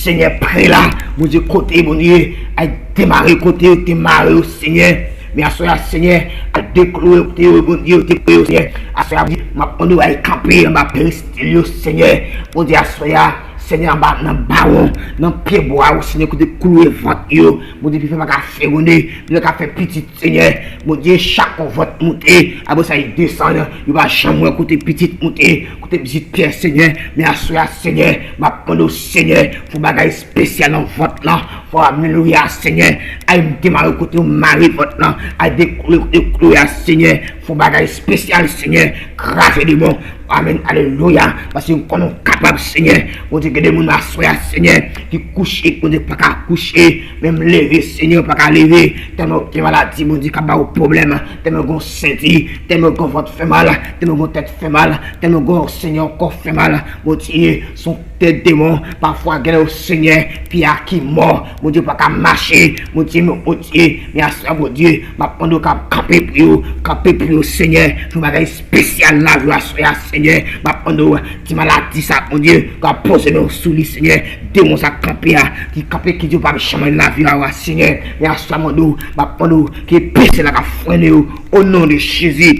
Senyè, pre la, Bondye, kote, Bondye, al demare kote yo te mare yo, Senyè, men aswè a, Senyè, al dekloure kote yo, Bondye, yo te pre yo, Senyè. Aswè a, Bondye, m ap mande w al kanpe anba peristil yo, Senyè. Bondye, aswè a, Senyè, anba nan bawon, nan pyebwa yo, Senyè, kote kloure vant yo, Bondye, pi fè pa ka fegonde, pi fè ka fè pitit, Senyè. Bondye, chak yon vant moute, apre sa, li desann, yo pa janm wè kote pitit moute, kote pitit pyè, Senyè. Men aswè a, Senyè, m ap mande w, Senyè, fè yon bagay espesyal nan vant lan. Fò alelouya, Senyè. Ay m demare kote yo mare vant lan. Ay dekloure kote yo kloure a, Senyè. Fè yon bagay espesyal, Senyè. Kraze demon. Amèn. Alelouya. Paske m konnen w kapab, Senyè. Bondye, gen de moun aswè a, Senyè, ki kouche, Bondye, pa ka kouche. Menm leve, Senyè, yo pa ka leve. Tèlman gen maladi, Bondye, k ap ba yo pwoblèm. Tèlman gen senti, tèlman gen vant fè mal, tèlman gen tèt fè mal, tèlman gen, Senyè, kò fè mal. Bondye, se yon tèt demon, pafwa gen lè, Senyè, pye a ki mò, Bondye pa ka mache, Bondye, men Bondye, men aswè a, Bondye, m ap mande w ka kanpe pou yo, kanpe pou yo, Senyè, fè yon bagay espesyal nan lavi yo aswè a, Senyè, m ap mande w, ti maladi sa, Bondye, ka poze men w sou li, Senyè, demon sa kanpe a, ki kanpe, ki di yo pa janm nan lavi yo a, Senyè, men aswè a, mande w, m ap mande w, ke pèse la ka frennen yo, o non de Jezi.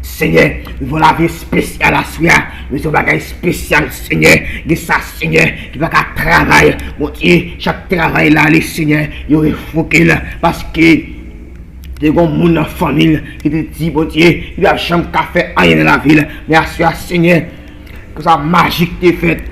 Senyè, m vle yon lavi espesyal aswè a. M bezwen yon bagay espesyal, Senyè. Gen sa, Senyè, ki pa ka travay. Bondye, chak travay la ale, Senyè, yo revoke l. Paske te gon moun nan fanmi l ki te di, Bondye, li p ap janm ka fè anyen nan lavi l. Men aswè a, Senyè, ke sa maji ki te fèt,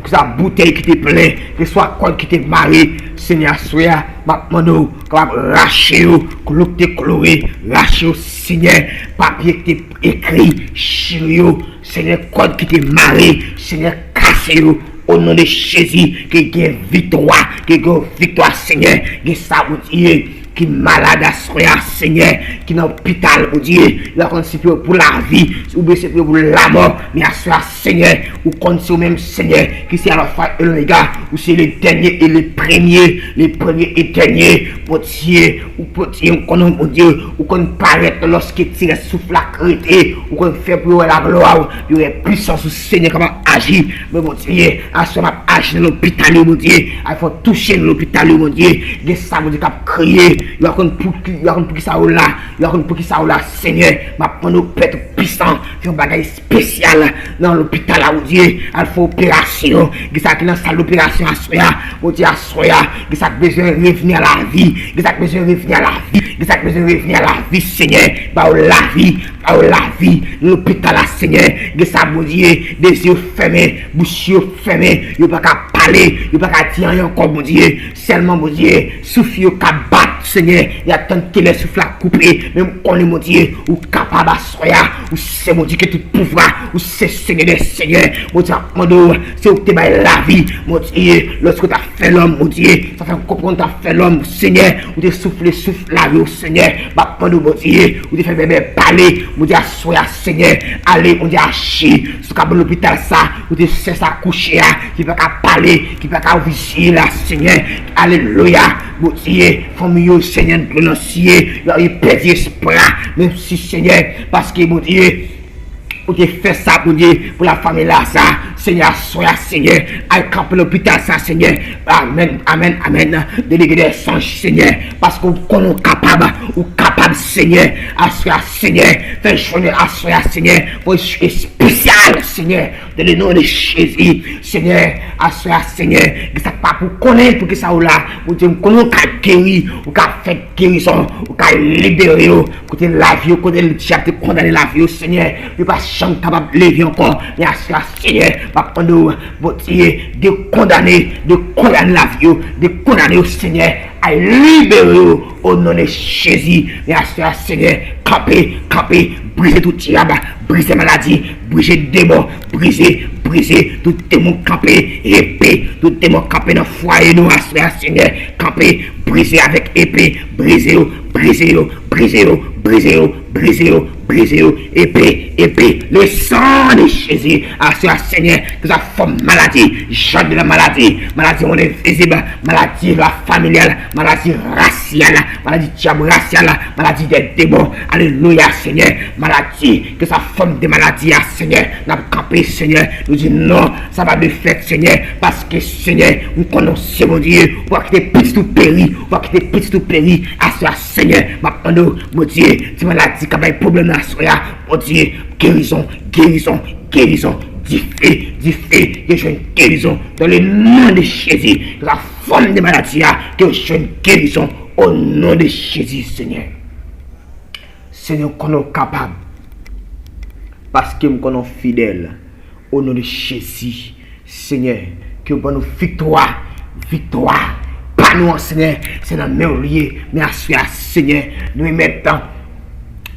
ke sa boutèy ki te plen, ke swa kòd ki te mare, Senyè, aswè a, m ap mande w, kapab rache yo, klo ki te kloure, rache yo, Senyè, papye ki te ekri, chire yo, Senyè, kòd ki te mare, Senyè, kase yo, o non de Jezi, ke gen viktwa, ke gen viktwa, Senyè, gen sa, Bondye, ki malad aswè a, Senyè, ki nan lopital, Bondye, yo pa konn si pou yo pou lavi, oubyen si pou yo pou lamò, men aswè a, Senyè, ou konn se ou menm, Senyè, ki se Alfa e Omega, ou se le dènye e le premye, le premye e dènye, Bondye, ou Bondye, ou konnen, Bondye, ou konn parèt lòske ti rès souf la k rete, ou konn fè pou yo wè laglwa w, yo wè pwisans ou, Senyè, kòman aji, men Bondye, aswè m ap aji nan lopital yo, Bondye, al fè w touche nan lopital yo, Bondye, gen sa, Bondye, k ap kriye, yo pa konn pou ki, yo pa konn pou ki sa yo la, yo pa konn pou ki sa yo la, Senyè, m ap mande w, Pè Toupisan, fè yon bagay espesyal nan lopital la, Bondye, al fè operasyon, gen sa ki nan sal doperasyon aswè a, Bondye, aswè a, gen sa k bezwen revni a lavi, gen sa k bezwen revni a lavi, gen sa k bezwen revni a lavi, Senyè, ba yo lavi, ba yo lavi, nan lopital la, Senyè, gen sa, Bondye, de zye yo fèmen, bouch yo fèmen, yo pa ka pale, yo pa ka di anyen ankò, Bondye, sèlman, Bondye, souf yo ka bat, Senyè, y ap tann kilè souf la koupe, men m konnen, Bondye, ou kapab aswè a, ou se Bondye ki tout pouvwa, ou se Senyè dè senyè. Bondye, m ap mande w, se ou ki te bay lavi, Bondye, lòske w t ap fè lòm, Bondye, sa fè m konprann w t ap fè lòm, Senyè, ou te soufle souf lavi w, Senyè, m ap mande w, Bondye, ou te fè bèbè pale, Bondye, aswè a, Senyè, ale, Bondye, aji, sou kabann lopital sa, ou te fè sa kouche a, ki pa ka pale, ki pa ka ouvri je l la, Senyè, alelouya, Bondye, fanmi yo, Senyè, dlo nan sye, yo, yo pèdi espwa, menm si, Senyè, paske, Bondye, ou te fè sa, Bondye, pou lafanmi la, sa, Senyè, aswè a, Senyè, al kanpe lopital sa, Senyè, amèn, amèn, amèn, delege dè sonj, Senyè, paske ou konnen ou kapab, ou kapab, Senyè, aswè a, Senyè, fè jounen aswè a, Senyè, fè espesyal, Senyè, dans le nom de Jésus, Senyè, aswè a, Senyè, ki sa k pa pou konnen, pou ki sa ou la, Bondye, m konnen ou ka geri, ou ka fè gerizon, ou ka libere yo, kote lavi yo, kote dyab te kondane lavi yo, Senyè, yo pa janm kapab leve ankò, men aswè a, Senyè, m ap mande w, Bondye, dekondane, dekondane lavi yo, dekondane yo, Senyè, al libere yo, o non de Jezi, men aswè a, Senyè, kanpe, kanpe, brize tout dyab, brize maladi, brize demon, brize, brize, tout demon kanpe, epe, tout demon kanpe nan fwaye nou, aswè a, Senyè, kanpe, brize avèk epe, brize yo, brize yo, brize yo, brize yo, brize yo, brize yo, epe, epe, le sang de Jésus, aswè a, Senyè, ke sa fòm maladi, jan de la maladi, maladi envizib, maladi la familyal, maladi rasyal, maladi dyab rasyal, maladi dè demon, alelouya, Senyè, maladi, ke sa fòm de maladi a, Senyè, n ap kanpe, Senyè, nou di non, sa pa dwe fèt, Senyè, paske, Senyè, m konnen w se Bondye, ou pa kite pitit ou peri, ou pa kite pitit ou peri, aswè a, Senyè, m ap mande w, Bondye, ti maladi k ap bay pwoblèm nan aswè a, Bondye, gerizon, gerizon, gerizon, dife, dife, ke jwenn gerizon, dans le nom de Jésus, ke sa fòm de maladi a, ke jwenn gerizon, o non de Jezi, Senyè. Senyè, m konnen w kapab, paske m konnen w fidèl, o non de Jezi, Senyè, ke w ban nou viktwa, viktwa pa nou an, Senyè, se nan men w li ye, men aswè a, Senyè, nou remèt,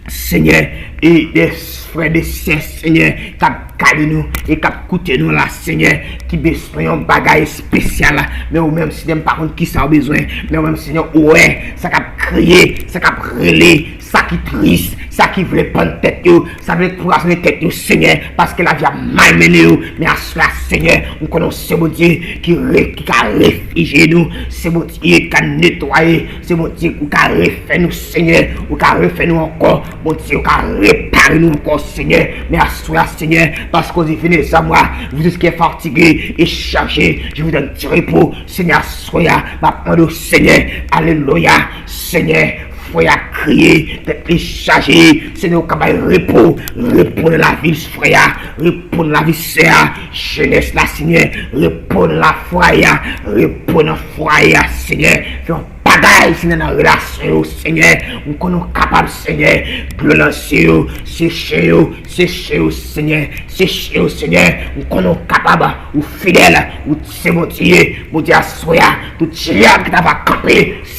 Senyè, e de frè, de sè, Senyè, k ap gade nou e k ap koute nou la, Senyè, ki bezwen yon bagay espesyal, men ou menm, Senyè, m pa konn kisa w bezwen, men ou menm, Senyè, ou wè sa k ap kriye, sa k ap rele, sa ki tris, sa ki vle pann tèt yo, sa vle pwazonnen tèt yo, Senyè, paske lavi ap malmennen yo. Men aswè a, Senyè, m konnen w se Bondye ki re-, ki ka refijye nou, se Bondye ki ka netwaye, se Bondye ou ka refè nou, Senyè, ou ka refè nou ankò, Bondye ou ka repare nou ankò, Senyè. Men aswè a, Senyè, paske w di, venez à moi, vous tous qui êtes fatigués et chargés, je vous donne du repos, Senyè, aswè a, m ap mande w, Senyè, alelouya, Senyè, frè a kriye, tèt li chaje, Senyè, ou ka bay repo, repo nan lavi frè a, repo nan lavi sè a, jenès la, Senyè, repo nan lafwaye a, repo nan fwaye a, Senyè, fè yon bagay, Senyè, nan relasyon yo, Senyè, m konnen w kapab, Senyè, dlo nan je yo, seche yo, seche yo, Senyè, seche yo, Senyè, m konnen w kapab, ou fidèl, ou se Bondye, Bondye aswè a, tout dyab ki ta va kanpe,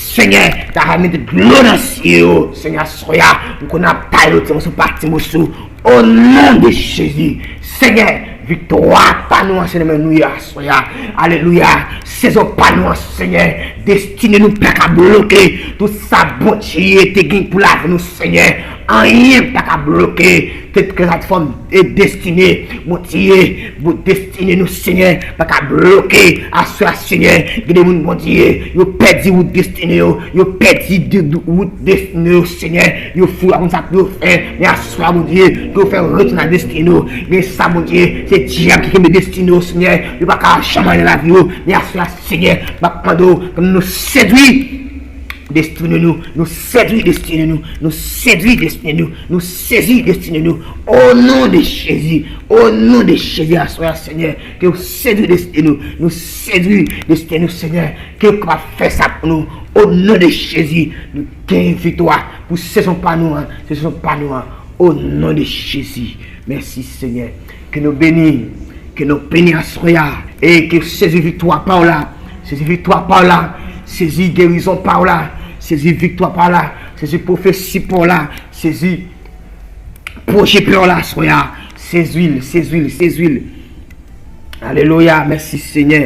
Senyè, ta va mete dlo nan je yo, Senyè, aswè a, m konnen ap taye yo ti moso pa ti moso, o non de Jezi, Senyè, viktwa pa nou an, se nan men nou ye aswè a, alelouya, sezon pa nou an, Senyè, destine nou pa ka bloke, tout sa Bondye te gen pou lavi nou, Senyè, anyen pa ka bloke, tèt ke sa fòm e destine, Bondye, pou destine nou, Senyè, pa ka bloke, aswè a, Senyè, gen de moun, Bondye, yo pèdi wout destine yo, yo pèdi de, de, wout destine yo, Senyè, yo fou, pa konn sa pou yo fè, men aswè a, Bondye, ke yo fè retounen a destine yo, men sa, Bondye, se dyab ki kenbe destine yo, Senyè, yo pa ka janm anyen nan lavi yo, men aswè a, Senyè, m ap mande w, ke nou sedwi destine nou, nou sedwi destine nou, nou sedwi destine nou, nou sezi destine nou. O non de Jezi, o non de Jezi, aswè a, Senyè, ke w sedwi destine nou, nou sedwi destine nou, Senyè, ke w kapab fè sa pou nou. O non de Jezi, nou genyen viktwa pou sezon pa nou an, sezon pa nou an. O non de Jezi, mèsi, Senyè. Ke nou beni, ke nou beni aswè a, e ke w sezi viktwa pa w la, sezi viktwa pa w la, sezi gerizon pa w la, Sezi viktwa pa w la. Sezi pwofesi pa w la. Sezi pwojè pa w la aswè a. Sezi l, sezi l, sezi l. Alelouya, mèsi Senyè.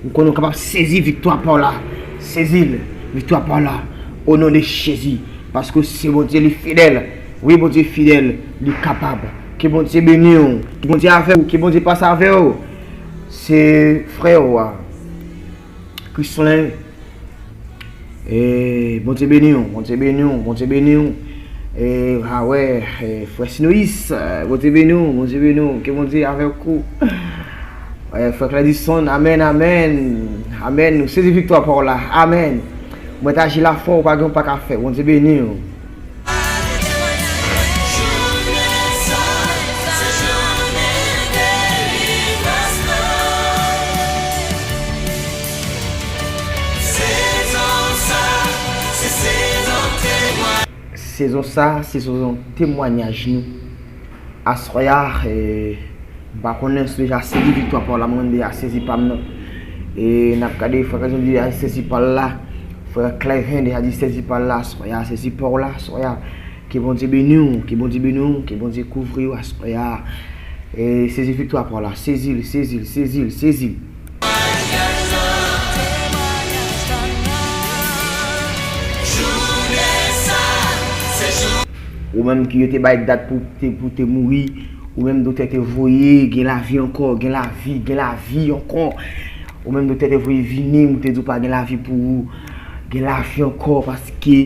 M konnen w kapab sezi viktwa pa w la. Sezi l, viktwa pa w la. O non de Jezi. Paske se Bondye li fidèl. Wi, Bondye fidèl, li kapab. Ke Bondye beni w. Ke Bondye avè w. Ke Bondye pase avè w. Se frè w a. Chrislin. E, Bondye beni w, Bondye beni w, Bondye beni w. E, a wè, e, frè Sinoyis, e, Bondye beni w, Bondye beni w, ke Bondye avèk ou. E, frè Cladison, amèn, amèn, amèn. Nou sezi viktwa pa w la, amèn. Mwen ta aji la fò, ou pa gen, ou pa ka fè, Bondye beni w. Sezon sa, se sezon temwayaj nou. Aswè a, e, m pa konnen si w deja sezi viktwa pa w la, mwen deja sezi pa m nan. E n ap gade, frè Clayton deja sezi pa l la. Frè Clayton deja di sezi pa l la, aswè a, sezi pa w la, aswè a. Ke Bondye beni w, ke Bondye beni w, ke Bondye kouvri w aswè a. E, sezi viktwa pa w la, sezi l, sezi l, sezi l, sezi l. Ou menm ki yo te bay dat pou te, pou te mouri, ou menm doktè te voye, gen lavi ankò, gen lavi, gen lavi ankò. Ou menm doktè te voye vini, ou te di w pa gen lavi pou ou, gen lavi ankò, paske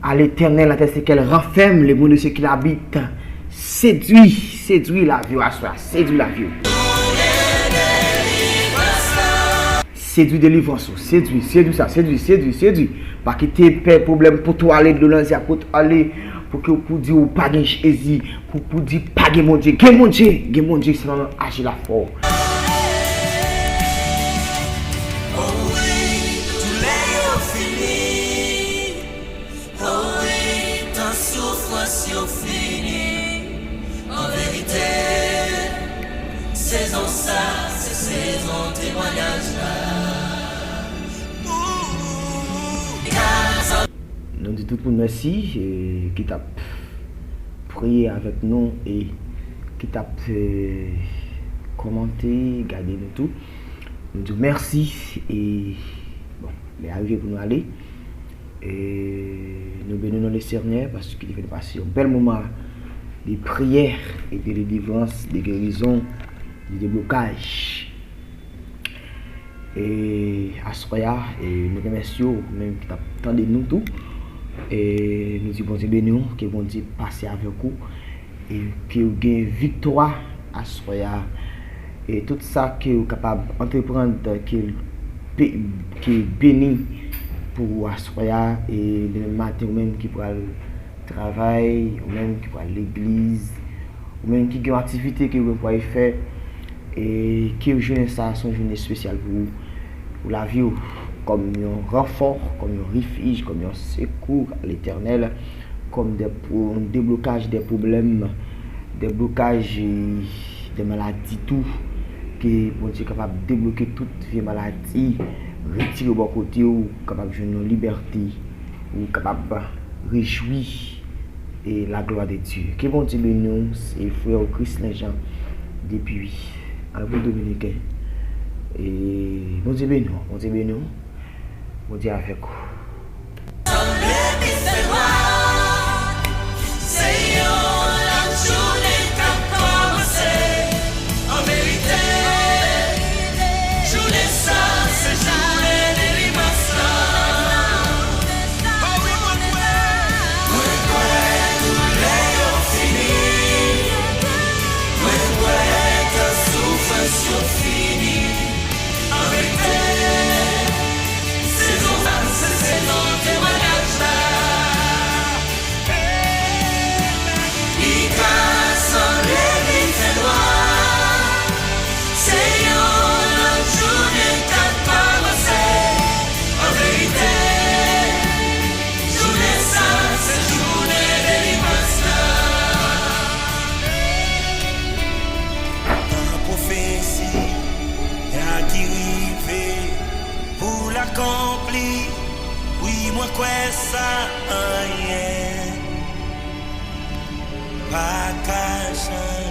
à l'Éternel la terre ce qu'elle renferme, le monde ce qu'il habite. Sedwi, sedwi lavi w aswè a, sedwi lavi w. Sedwi delivrans ou, sedwi, sedwi sa, sedwi, sedwi, sedwi. Pa kite pè pwoblèm pote w ale, dlo nan zye a pote w ale, pou ke, pou di ou pa gen Jezi, pou, pou di pa gen Bondye. Gen Bondye, gen Bondye, sèlman aji la fò. O wi, doulè yo fini. O wi, tan soufrans yo fini. An verite, sezon sa, se sezon temwayaj la. Nou di tout moun mèsi, e, ki t ap priye avèk nou e ki t ap, e, kòmante, gade nou tou. Nou di w mèsi e, bon, lè a rive pou nou ale. E nou beni non Lesenyè paske li fè nou pase yon bèl moman de priyè e de delivrans, de gerizon, de deblokaj. E aswè a, e nou remèsye w, ou menm ki t ap tande nou tou. E nou di Bondye beni w, ke Bondye pase avèk ou. E ke w gen viktwa aswè a. E tout sa ke w kapab antreprann, ke l pe-, ke l beni pou ou aswè a. E demen maten, ou menm ki pral travay, ou menm ki pral legliz, ou menm ki gen yon aktivite ke w gen pou w al fè, e ke jounen sa a se yon jounen espesyal pou ou, pou lavi w, kòm yon ranfò, kòm yon refij, kòm yon sekou a Letènèl, kòm de, pou yon deblokaj de pwoblèm, deblokaj, e, de maladi tou, ke Bondye kapab debloke tout vye maladi, retire bò kote w, kapab jwenn yon libète, ou kapab rejwi e la gloire de Dieu. Ke Bondye beni w, se frè w Chrislin Jean depi Repiblik Dominiken. E Bondye beni w, Bondye beni w, Bondye avèk ou. Sanble li fè nwa, se yon lòt jounen k ap kòmanse. An verite, jounen sa, se jounen delivrans la. O wi, mwen kwè. Mwen kwè doulè yo fini. Mwen kwè tan soufrans yo fini. An verite, sezon sa, se Sa anyen pa ka chanje.